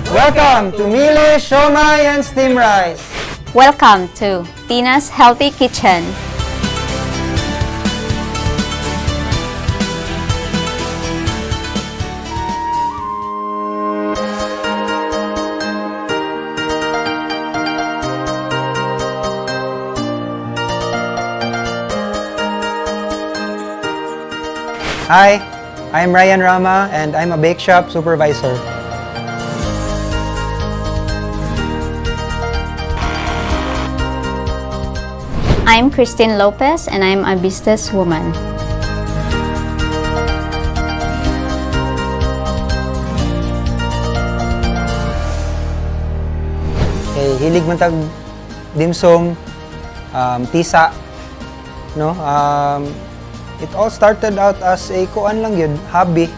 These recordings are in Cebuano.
Welcome to Mili Siomai and Steam Rice! Welcome to Tina's Healthy Kitchen. Hi, I'm Ryan Rama and I'm a bake shop supervisor. I'm Christine Lopez and I'm a businesswoman. Kay hilig man tag dimsum, tisa, no? It all started out as a kuan lang yun, hobby.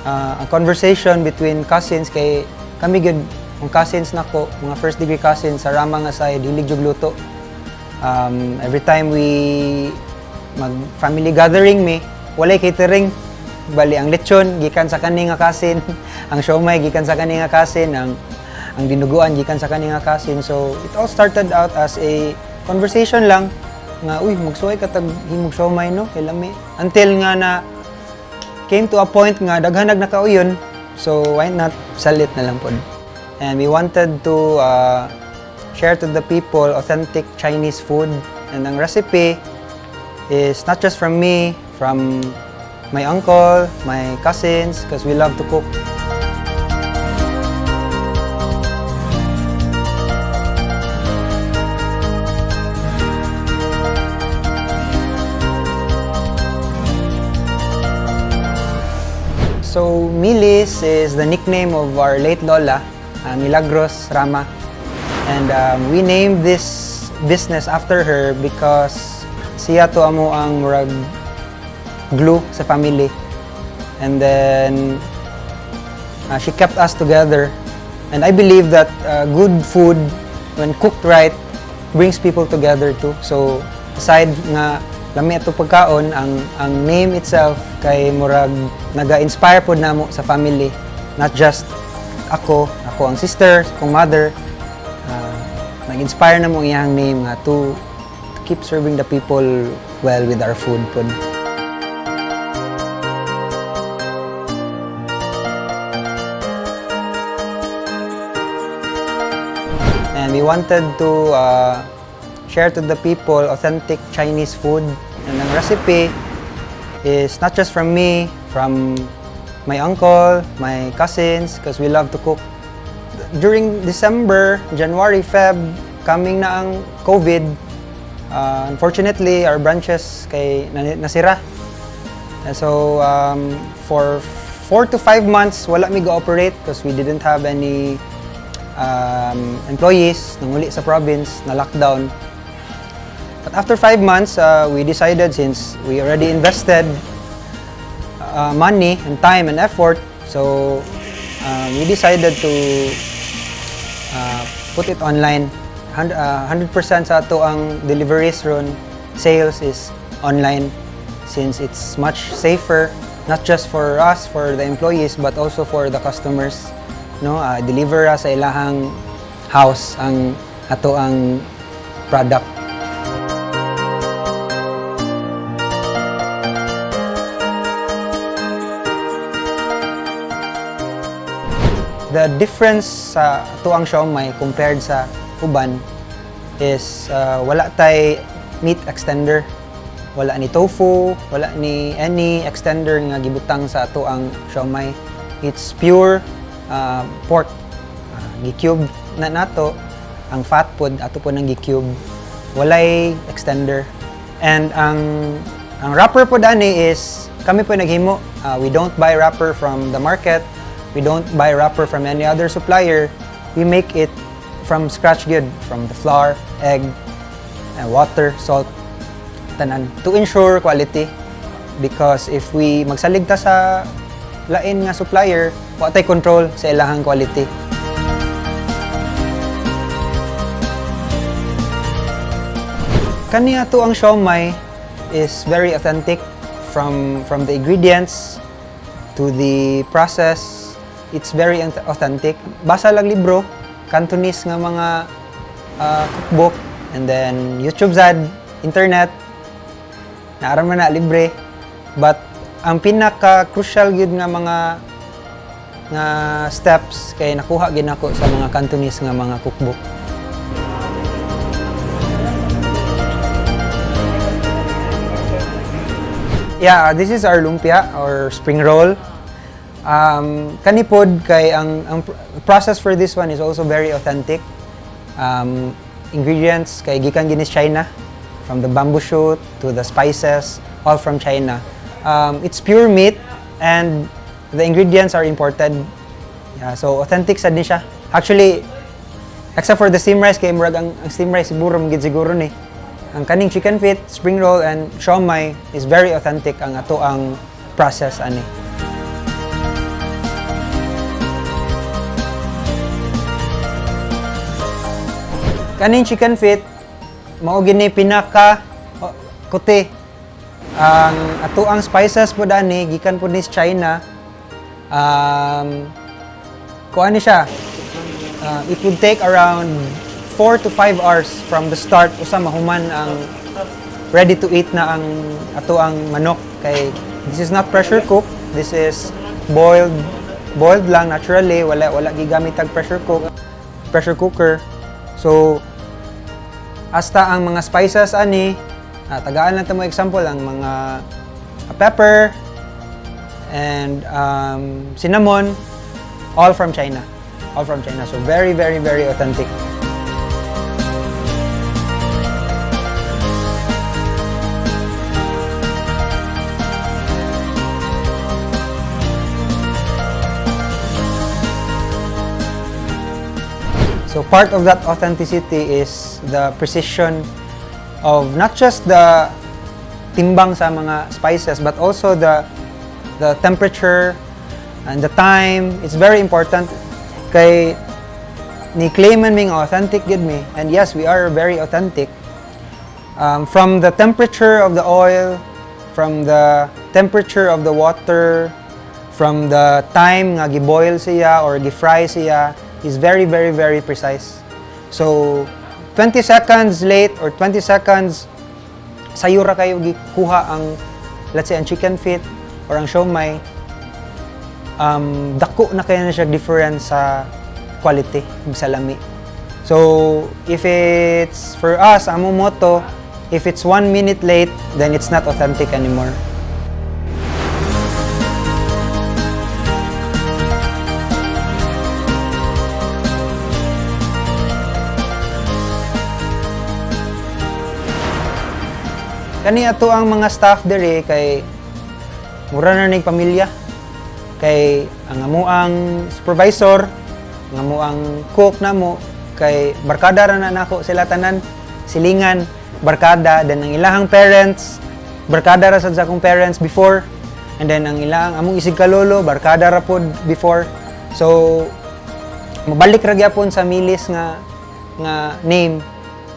A conversation between cousins kay kami gyud ang cousins nako, mga first degree cousins sa Rama nga side, hilig jud luto. Every time we mag family gathering mi, walay catering. Bali ang lechon gikan sa kani nga cousin, ang siomay gikan sa kani nga cousin, ang dinuguan gikan sa kani nga cousin. So it all started out as a conversation lang nga, "Uy, magsuway ka tag himog siomay, no, kay lami." Until nga na came to a point nga daghan nag nakauyon, so why not sell it na lang pod? And we wanted to share to the people authentic Chinese food, and ang recipe is not just from me, from my uncle, my cousins, because we love to cook. So, Milis is the nickname of our late Lola, Milagros Rama. And we named this business after her because siya to amo ang murag glue sa family. And then she kept us together. And I believe that good food, when cooked right, brings people together too. So, aside nga lami ato pagkaon, ang name itself kay murag naga-inspire pod namo sa family. Not just ako, ako ang sister, akong mother, nag-inspire namo iyang name nga to keep serving the people well with our food pod. And we wanted to share to the people authentic Chinese food. And ang recipe is not just from me, from my uncle, my cousins, because we love to cook. During December, January, Feb, coming na ang COVID, unfortunately, our branches kay nasira. And so, for 4 to 5 months, wala mi go-operate because we didn't have any employees, nanguli sa province, na lockdown. But after 5 months, we decided, since we already invested money and time and effort, so we decided to put it online. 100% sa ato ang deliveries ron, sales is online since it's much safer, not just for us, for the employees, but also for the customers. No, deliver ra sa ilahang house ang ato ang product. The difference sa atuang siomai compared sa uban is wala tay meat extender. Wala ni tofu, wala ni any extender nga gibutang sa atuang siomai. It's pure pork. Gi-cube na nato ang fat pod, ato pod nang gi-cube. Walay extender. And ang wrapper pod ani is kami po naghimo. We don't buy wrapper from the market. We don't buy wrapper from any other supplier. We make it from scratch good, from the flour, egg, and water, salt, tanan to ensure quality. Because if we magsalig ta sa lain nga supplier, wa tay control sa ilahang quality. Kani ato ang siomai is very authentic from the ingredients to the process. it's very authentic. Basa lang libro, Cantonese nga mga cookbook, and then YouTube sad, internet, naa ra man na libre. But ang pinaka crucial gyud nga mga nga steps kay nakuha gyud nako sa mga Cantonese nga mga cookbook. Yeah, this is our lumpia or spring roll. Kani pod kay ang process for this one is also very authentic. Ingredients kay gikan gyud ni China, from the bamboo shoot to the spices, all from China. It's pure meat and the ingredients are imported. Yeah, so authentic sad ni siya. Actually, except for the steam rice kay murag ang steam rice siguro gid siguro ni. Ang kaning chicken feet, spring roll and siomai is very authentic ang ato ang process ani. Kaning chicken feet mao gini pinaka oh, kuti. Ang ato ang spices pod ani gikan pod ni sa China. Kuan ni siya. It would take around 4 to 5 hours from the start usa mahuman ang ready to eat na ang ato ang manok kay this is not pressure cook, this is boiled, boiled lang naturally, wala gigamit ang pressure cooker. So hasta ang mga spices ani, tagaan lang ta mo example ang mga pepper and cinnamon, all from China, all from China. So very, very, very authentic. So part of that authenticity is the precision of not just the timbang sa mga spices but also the temperature and the time. It's very important kay ni claim man mi nga authentic gid mi, and yes, we are very authentic. From the temperature of the oil, from the temperature of the water, from the time nga gi-boil siya or gi-fry siya is very, very, very precise. So 20 seconds late or 20 seconds sayo ra kayo gikuha ang, let's say, ang chicken feet or ang siomai, dako na kayo na siya difference sa quality ug sa lami. So, if it's for us, among motto, if it's 1 minute late, then it's not authentic anymore. Kani ato ang mga staff diri kay mura na ning pamilya. Kay ang amuang supervisor, ang amuang cook namo kay barkada ra na nako sila tanan, silingan, barkada, then ang ilahang parents, barkada ra sad sa akong parents before, and then ang ilang among isig kalolo, barkada ra pod before. So mabalik ra gyapon sa Milis nga name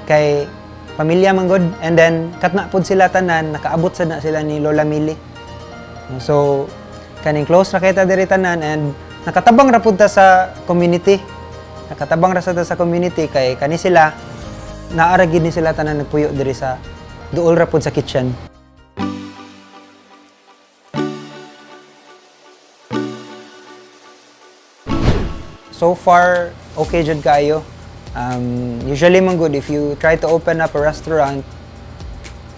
kay pamilya man gud, and then katna pod sila tanan nakaabot sad na sila ni Lola Mili. So kaning close ra kita diri tanan and nakatabang ra pud ta sa community. Nakatabang ra sa ta sa community kay kani sila naa ra gid ni sila tanan nagpuyo diri sa duol ra pud sa kitchen. So far, okay jud kayo. Usually man good, if you try to open up a restaurant,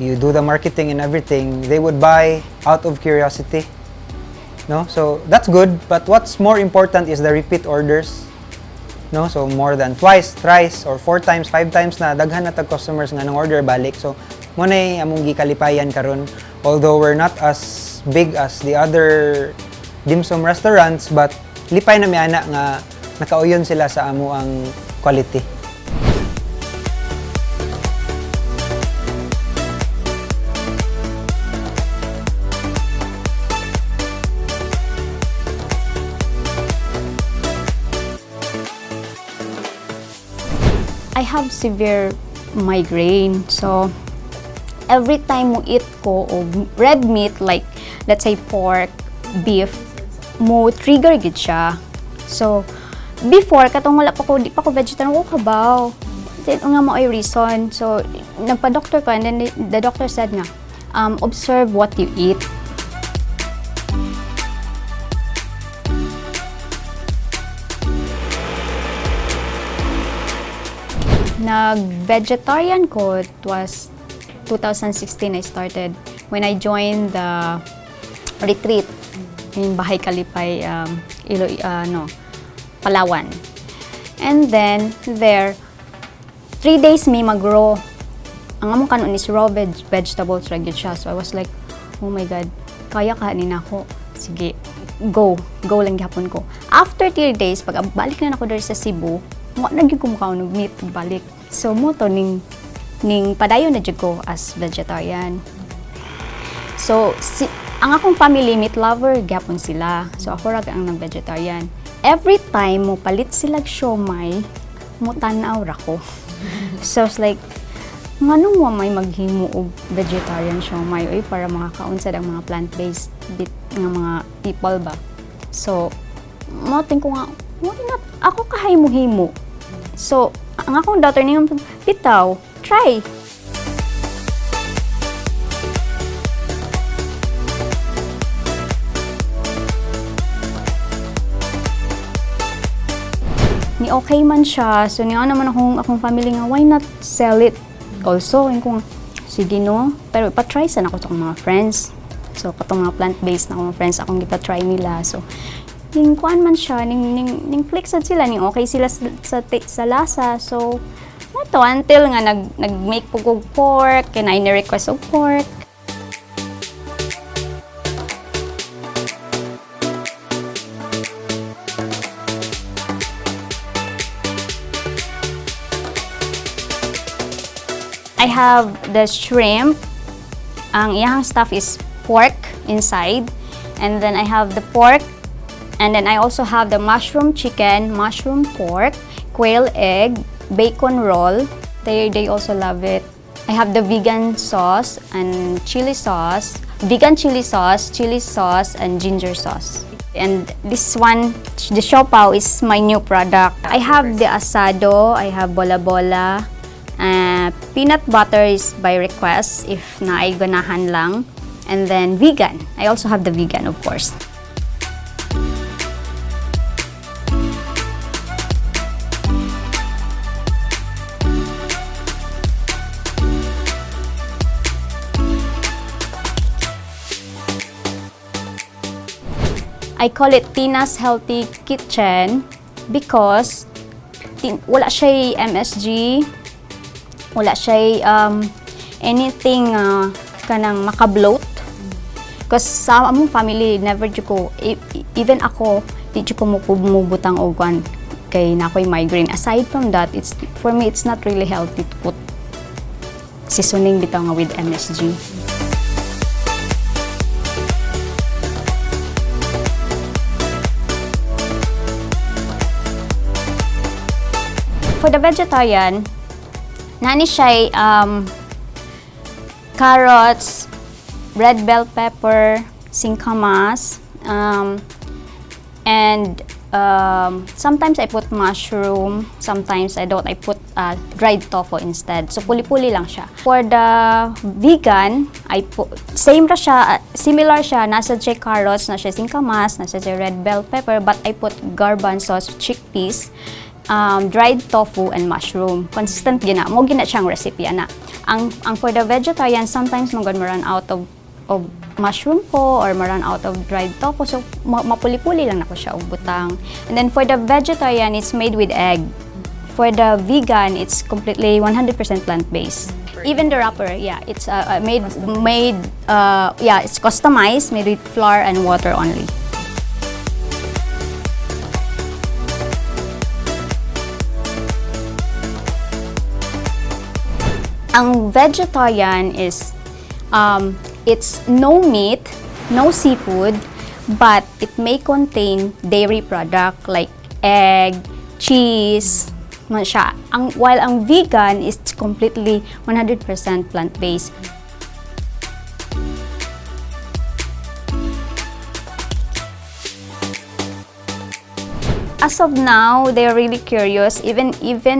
you do the marketing and everything, they would buy out of curiosity. No? So that's good, but what's more important is the repeat orders. No? So more than twice, thrice, or four times, five times na daghan na tag customers nga nang order balik. So mo na among gikalipayan karon. Although we're not as big as the other dim sum restaurants, but lipay na mi ana nga nakauyon sila sa amo ang quality. I have severe migraine. So, every time mo eat ko og red meat, like let's say pork, beef, mo trigger gid siya. So, before, katong wala pa ko, di pa ko vegetarian, ko kabaw. Then, nga mo ay reason. So, nagpa-doctor ko and then the doctor said nga, observe what you eat. Nag-vegetarian ko, it was 2016 I started when I joined the retreat in Bahay Kalipay, Ilo, no, Palawan. And then, there, 3 days may mag-raw. Ang among kanon is raw vegetables ra gyud siya. So I was like, "Oh my God, kaya ka ni nako. Sige, go. Go lang gihapon ko." After 3 days, pag balik na nako diri sa Cebu, wa na gyud ko mukaon og meat balik. So mao to ning padayon na jud ko as vegetarian. So, ang akong family, meat lover, gyapon sila. So, ako ra ang nag-vegetarian. Every time mo palit sila siomay, mo tan-aw ra ko. So, it's like, nganong wa may maghimo og vegetarian siomay oy para makakaon sad ang mga plant-based bit nga mga people ba. So, mo think ko nga, why not ako kahay mo himo? So, ang akong daughter niya, "Bitaw, try." Ni okay man siya. So, niya naman akong family nga, "Why not sell it also?" Yung kung, "Sige no." Pero ipatry sa nako sa akong mga friends. So, katong mga plant-based na akong friends, akong ipatry nila. So, ning kuan man siya, ning click sad sila, ning okay sila sa lasa. So, mao to, until nga nag-make po kog pork, and I ni-request og pork. I have the shrimp. Ang iyahang stuff is pork inside. And then I have the pork. And then I also have the mushroom chicken, mushroom pork, quail egg, bacon roll. They also love it. I have the vegan sauce and chili sauce, vegan chili sauce, and ginger sauce. And this one, the siopao, is my new product. I have the asado, I have bola bola, peanut butter is by request if naay ganahan lang. And then vegan. I also have the vegan, of course. I call it Tina's Healthy Kitchen because wala siya MSG, wala siya anything kanang makabloat. Because sa among family, never jud ko, even ako, di jud ko mubutang og kuan kay na ako'y migraine. Aside from that, it's for me, it's not really healthy to put seasoning bitaw nga with MSG. For the vegetarian, nani siya carrots, red bell pepper, singkamas, and sometimes I put mushroom, sometimes I don't. I put dried tofu instead. So puli-puli lang siya. For the vegan, I put same ra siya, similar siya. Nasa siya carrots, nasa siya singkamas, nasa siya red bell pepper, but I put garbanzos, chickpeas, dried tofu and mushroom. Consistent gina. Mo gina siyang recipe ana. Ang for the vegetarian, sometimes man gud run out of mushroom ko or ma-run out of dried tofu. So, mapuli-puli lang nako siya og butang. And then for the vegetarian, it's made with egg. For the vegan, it's completely 100% plant-based. Even the wrapper, yeah, it's made, yeah, it's customized, made with flour and water only. Ang vegetarian is it's no meat, no seafood, but it may contain dairy product like egg, cheese, man siya. While ang vegan is completely 100% plant-based. As of now, they're really curious. Even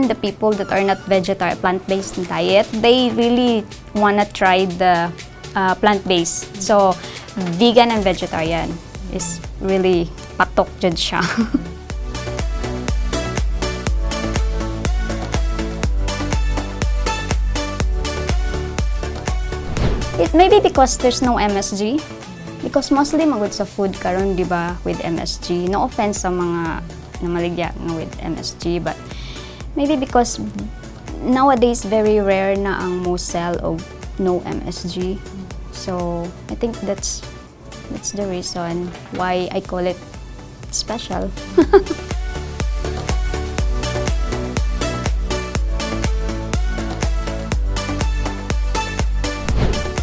the people that are not vegetarian, plant-based diet, they really wanna try the plant-based. So, vegan and vegetarian is really patok jud siya. It may be because there's no MSG. Because mostly magud sa food karon, di ba, with MSG. No offense sa mga namaligya nga with MSG, but maybe because nowadays very rare na ang mo sell og no MSG. So, I think that's the reason why I call it special.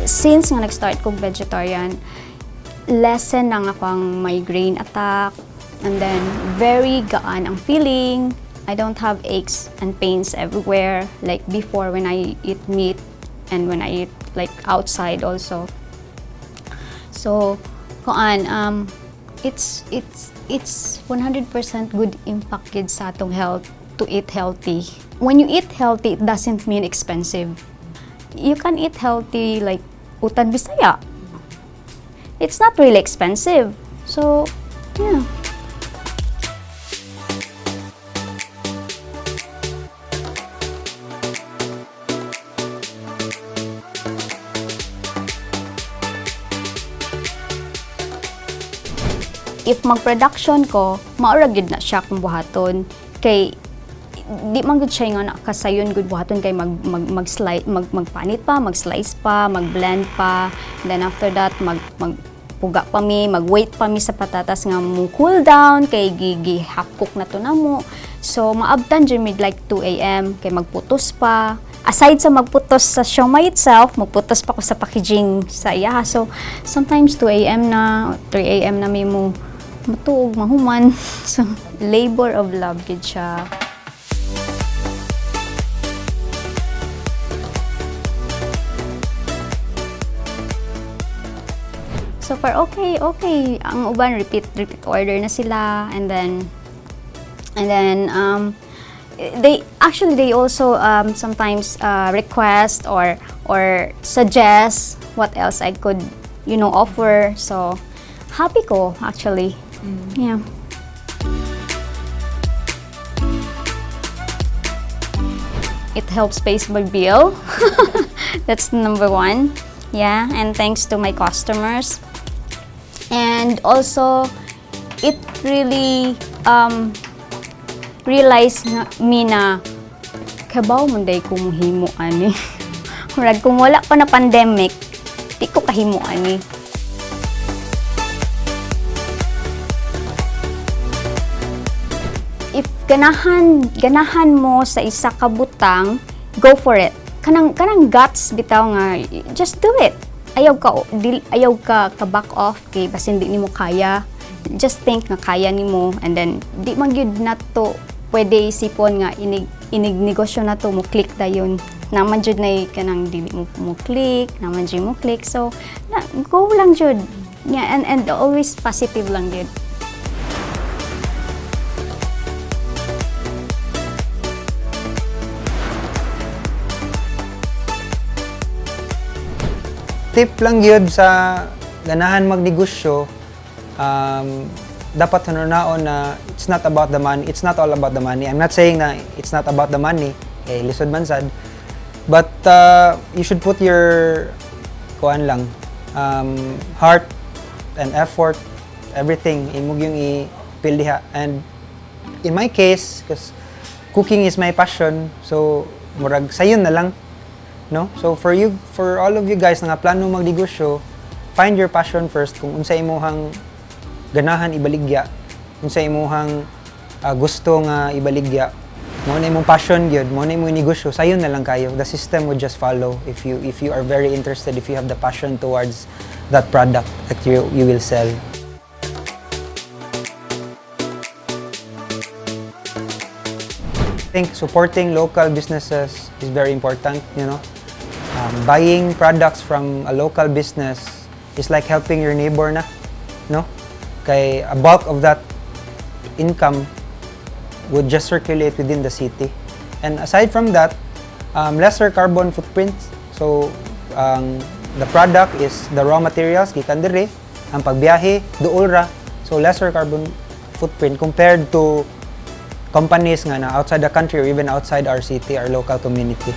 Since nga nag-start kog vegetarian, lessen na nga akong migraine attack, and then very gaan ang feeling. I don't have aches and pains everywhere like before when I eat meat and when I eat like outside also. So, kuan, it's 100% good impact gid sa atong health to eat healthy. When you eat healthy, it doesn't mean expensive. You can eat healthy like Utan Bisaya. It's not really expensive. So, yeah. If mag-production ko, mao ra gyud na siya kung buhaton kay di man gud siya nga kasayon gud buhaton kay mag mag mag slice, mag magpanit pa, mag-slice pa, mag-blend pa, then after that mag mag puga pa mi, mag-wait pa mi sa patatas nga mo cool down kay gi half cook na to namo. So maabtan jud mid like 2 a.m. kay magputos pa. Aside sa magputos sa siomai itself, magputos pa ko sa packaging sa iya. So sometimes 2 a.m. na, 3 a.m. na mi mo matuog, mahuman. So labor of love gid siya. So far, okay. Ang uban, repeat, repeat order na sila. And then, they, actually, they also sometimes request or suggest what else I could offer. So, happy ko, actually. Yeah. It helps pay my bill. That's number one. Yeah, and thanks to my customers. And also, it really realize nga mi na kabaw man day ko mohimo ani. Murag kung wala pa na pandemic, di ko kahimo ani. If ganahan mo sa isa ka butang, go for it. Kanang guts bitaw nga just do it. Ayaw ka dil, ayaw ka ka back off kay basin di nimo kaya. Just think nga kaya nimo, and then di man gyud na to pwede isipon nga inig negosyo na to mo click dayon. Naman jud nay kanang dili mo mo click, naman jud mo click. So na, go lang jud. Yeah, and always positive lang jud. Tip lang yun sa ganahan magnegosyo, dapat hunaon na it's not about the money, it's not all about the money. I'm not saying na it's not about the money, eh, lisod man sad. But you should put your kuan lang, heart and effort, everything, imong yung i-pil diha. And in my case, because cooking is my passion, so murag sayon na lang, no? So for all of you guys na nga plano magnegosyo, find your passion first kung unsa imuhang ganahan ibaligya, unsa imuhang gusto nga ibaligya. Mao na imong passion gyud, mao na imong negosyo, sayon na lang kayo. The system would just follow if you are very interested, if you have the passion towards that product that you will sell. I think supporting local businesses is very important. Buying products from a local business is like helping your neighbor na, no? Kay a bulk of that income would just circulate within the city. And aside from that, lesser carbon footprints. So, ang the product is the raw materials gikan diri, ang pagbiyahe duol ra. So lesser carbon footprint compared to companies nga na outside the country or even outside our city, our local community.